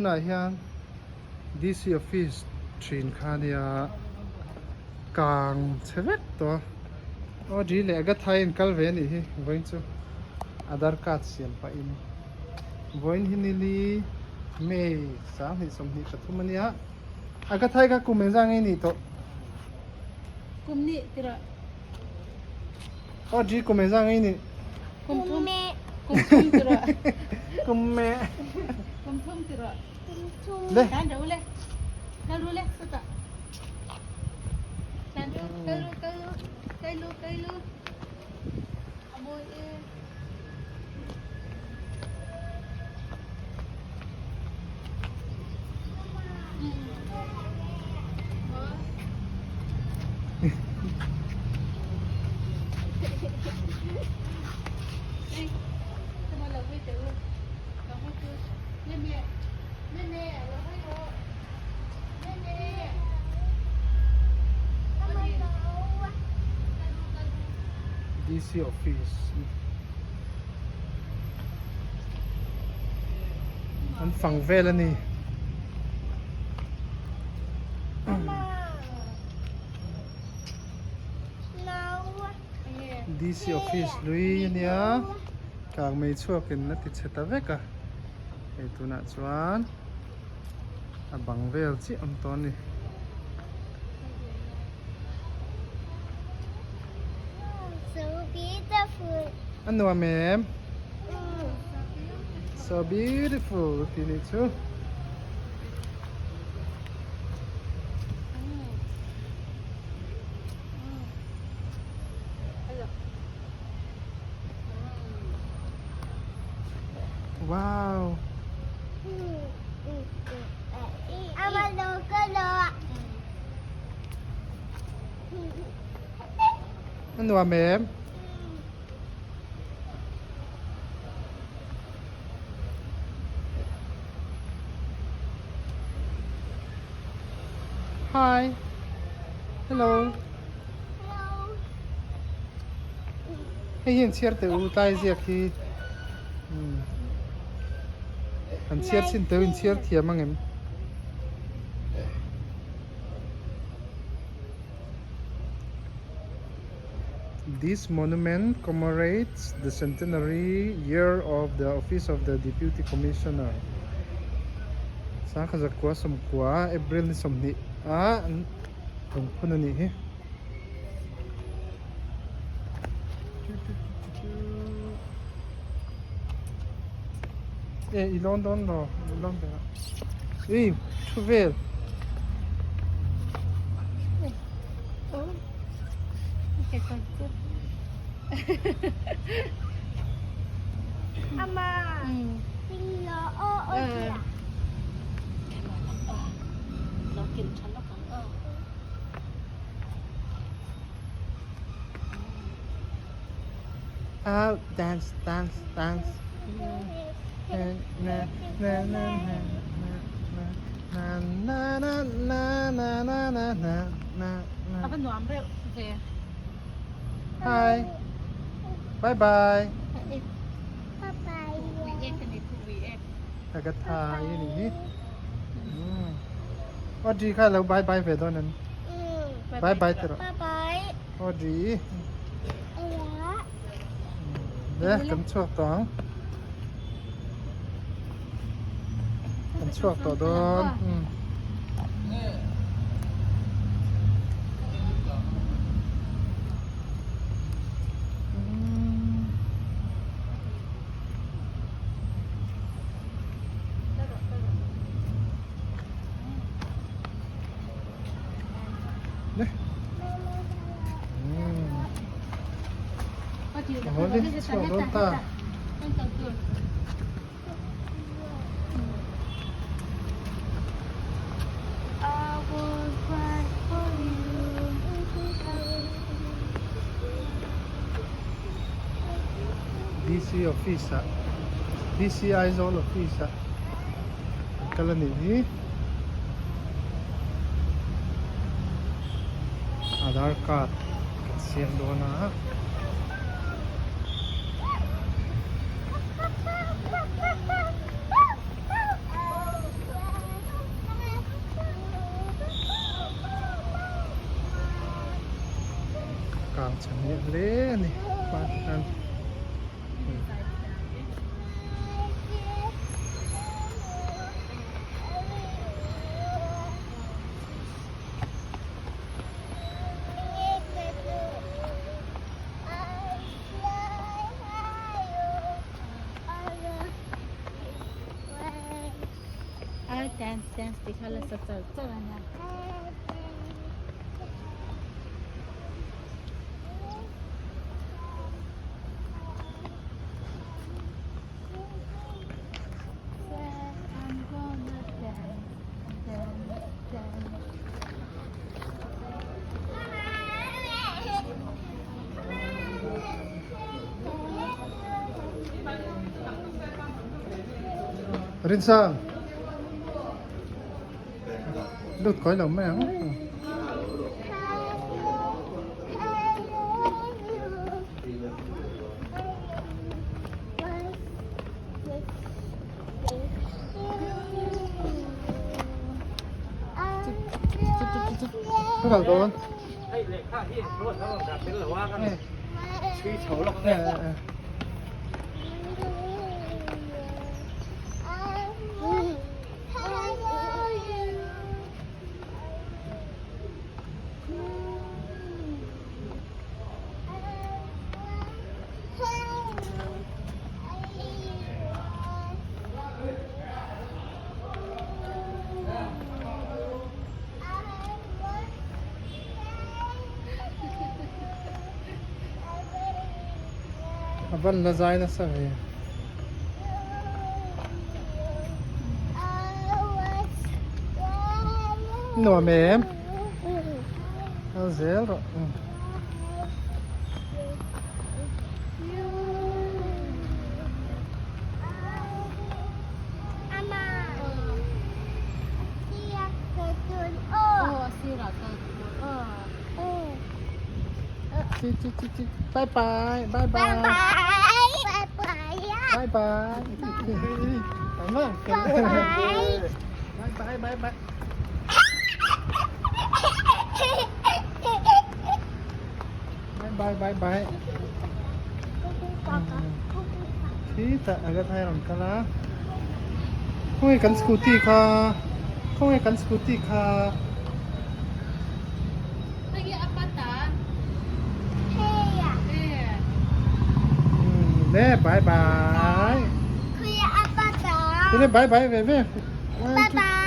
Tunah hian DC office thin kha nia kang chhe vek tawh a aw G leh Agatha in kal ve anih hi vawiin chu Aadhar card siam pahin vawiin hi nili May 2023 ania Agatha hi kha kum engzah nge nih tawh? Kum nih tirah. Aw G kum engzah nge nih? Kum thum. Kum thum tirah. Kum me. Kum thum tirah. Kum thum. Le. Tan ru le. Kal ru le sutah. Tan ru kal ru kal ru kai lu kai lu. A mawi e. DC office an fang vel a ni. DC office lui a nia kang mei chhuakin a ti chhe ta vek a hei tunah chuan a bang vel chiah awm tawh a ni. A nuam em? So beautiful tih nih chu. Wow. A nuam em? Hi. Hello. Hei hi an chhiar teh u tlai ziak hi an chhiar chin teh u in chhiar thiam ang em? This monument commemorates the centenary year of the office of the Deputy Commissioner. Sangkha 19 April ni 20 a an lungphun a nih hi. E i lawn dawn lo, i lawn ve a. Ui, thu vel. Ama, Oh, dance, dance, dance. Na na na na na na na na na na na na na na. A va nuam reuh ve. Hi. Bye bye. Bye bye. Ka tha i ni hi. Audrey kha lo bye bye ve dawn em? Bye bye ti rawh. Bye bye. Audrey. Le kan chhuak tawh ang. Kan chhuak tawh dawn. DC office ah DC Aizawl office ah an kal a nih hi Aadhaar card kan siam dawn a. kang chhe hneh hle a ni hmai hian. Dance dance tih kha la sa char char a nia. Rinsang lut kawi lo mai ang. Ka kal dawn. A van la zai nasa ve. Nuam em? Kal zel rawh. Bye bye bye bye bye bye bye bye bye bye bye bye bye Khi tah Agatha hi a rawn kal a khawnge kan scooty kha khawnge kan scooty kha. Le bye bye. Bye bye ve ve. Bye bye.